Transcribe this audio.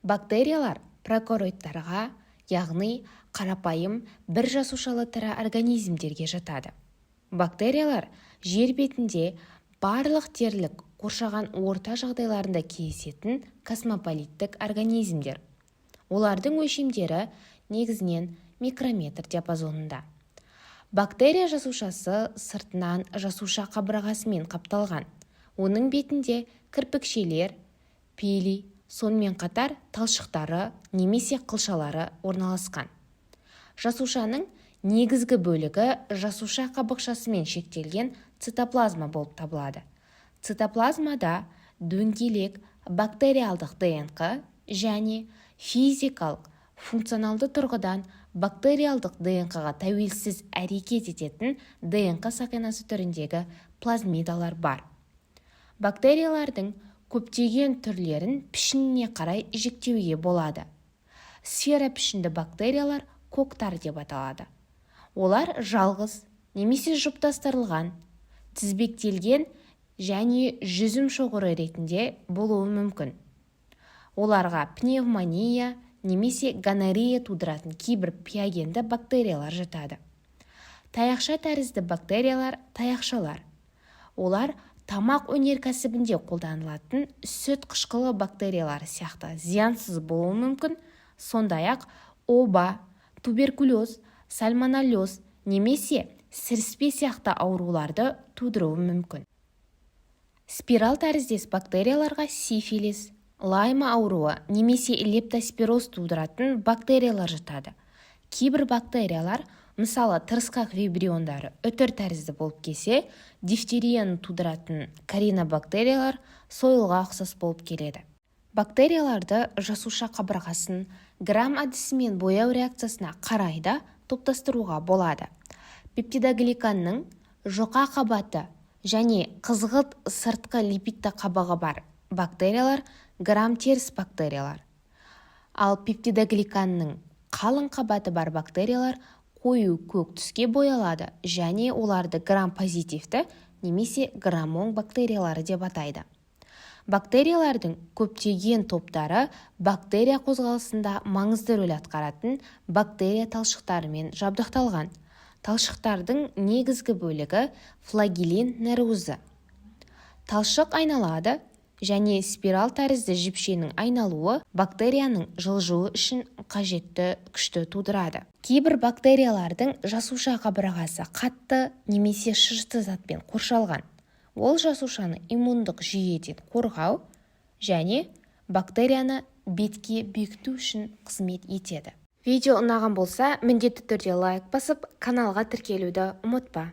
Бактериялар прокариоттарға, яғни қарапайым бір жасушалы тірі организмдерге жатады. Бактериялар жер бетінде барлық дерлік қоршаған орта жағдайларында кездесетін космополиттік организмдер. Олардың өлшемдері негізінен микрометр диапазонында. Бактерия жасушасы сыртынан жасуша қабырғасымен қапталған. Оның бетінде кірпікшелер, пили, сонымен қатар талшықтары немесе қылшалары орналасқан. Жасушаның негізгі бөлігі жасуша қабықшасымен шектелген цитоплазма болып табылады. Цитоплазмада дөңгелек бактериалдық ДНҚ және физикалық, функционалды тұрғыдан бактериалдық ДНҚ-ға тәуелсіз әрекет ететін ДНҚ сақинасы түріндегі плазмидалар бар. Бактериялардың көптеген түрлерін пішініне қарай жіктеуге болады. Сфера пішінді бактериялар коктар деп аталады. Олар жалғыз немесе жұптастырылған, тізбектелген және жүзім шоғыры ретінде болуы мүмкін. Оларға пневмония немесе гонорея тудыратын кейбір пиогенді бактериялар жатады. Таяқша тәрізді бактериялар – таяқшалар. Олар тамақ өнеркәсібінде қолданылатын сүт қышқылы бактериялары сияқты зиянсыз болуы мүмкін, сондай-ақ оба, туберкулез, сальмонеллез немесе сіріспе сияқты ауруларды тудыруы мүмкін. Спираль тәріздес бактерияларға сифилис, лайма ауруы немесе лептоспироз тудыратын бактериялар жатады. Кейбір бактериялар, мысалы, тырысқақ вибриондары, үтір тәрізді болып келсе, дифтерияны тудыратын коринебактериялар сойылға ұқсас болып келеді. Бактерияларды жасуша қабырғасын Грам әдісімен бояу реакциясына қарай да топтастыруға болады. Пептидогликанның жұқа қабаты және қызғылт сыртқы липидті қабығы бар бактериялар – грам теріс бактериялар. Ал пептидогликанның қалың қабаты бар бактериялар қою көк түске боялады және оларды грам позитивті немесе грам оң бактериялары деп атайды. Бактериялардың көптеген топтары бактерия қозғалысында маңызды рөл атқаратын бактерия талшықтарымен жабдықталған. Талшықтардың негізгі бөлігі – флагеллин нәруызы. Талшық айналады және спираль тәрізді жіпшенің айналуы бактерияның жылжуы үшін қажетті күшті тудырады. Кейбір бактериялардың жасуша қабырғасы қатты немесе шышты затпен қоршалған. Ол жасушаны иммундық жүйеден қорғау және бактерияны бетке бекіту үшін қызмет етеді. Видео ұнаған болса, міндетті түрде лайк басып, каналға тіркелуді ұмытпа.